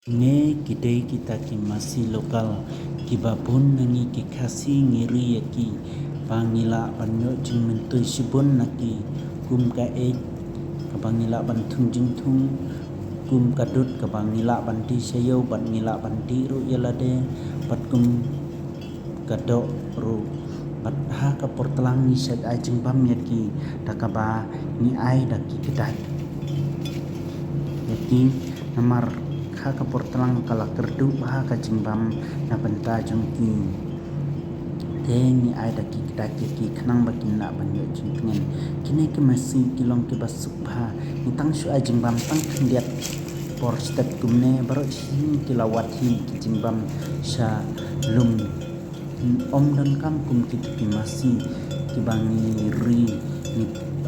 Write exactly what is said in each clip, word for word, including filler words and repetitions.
Kine ki dei kita ki masi local kiba bun na ngi ki Khasi ngi ri ïa ki, ba ngi lah ban ïoh jingmyntoi shibun na ki, kum ka eit kaba ngi lah ban thung jingthung, kum ka dud kaba ngi lah ban dih sha ïew bad ngi lah ban dih ruh ïa lade, bad kum ka doh ruh. Bad ha ka por tlang ngi shait ai jingbam ïa ki da kaba ngi ai da ki kdait ïa ki, namar ha ka por tlang ka la kyrduh ha ka jingbam na bynta jong ki. Te ngi ai da ki kdait ïa ki khnang ba kin lah ban ïoh jingtngen. Kine ki masi ki long kiba suk bha. Ngi tang shu ai jingbam tang khyndiat por stet kumne, baroh shi ki la wad hi ki jingbam sha lum. Ym donkam kum kita ki masi kiba ngi ri, ngi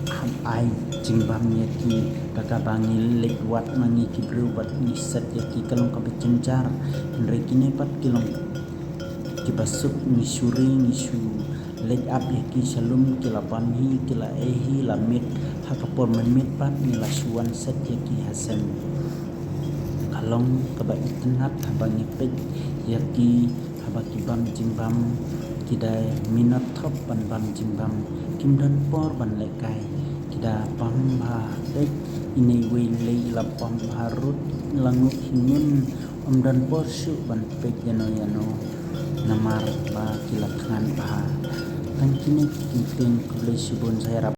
hap ai jingbam ïa ki da kaba ngi leit wad ma ngi ki briew bad ngi set ïa ki, ka long kaba jynjar. Hynrei kine pat ki long kiba suk, ngi shu ri, ngi shu leit ap ïa ki sha lum, ki la bam hi, ki la ei hi, la miet ha ka por mynmiet pat ngi la shu wan set ïa ki ha seng. Ka long kaba itynnad haba ngi peit ïa ki, haba ki bam jingbam, ki da minot thop ban bam jingbam, kim don por ban lehkai, ki da bam bha. Peit, ine iwei lei la bam bha ruh, la nguh hynnin, ym don por shuh ban peit ïano ïano, namar ba ki la thngan bha. Tang kine ki ktien, khublei shibun, sa ïarap.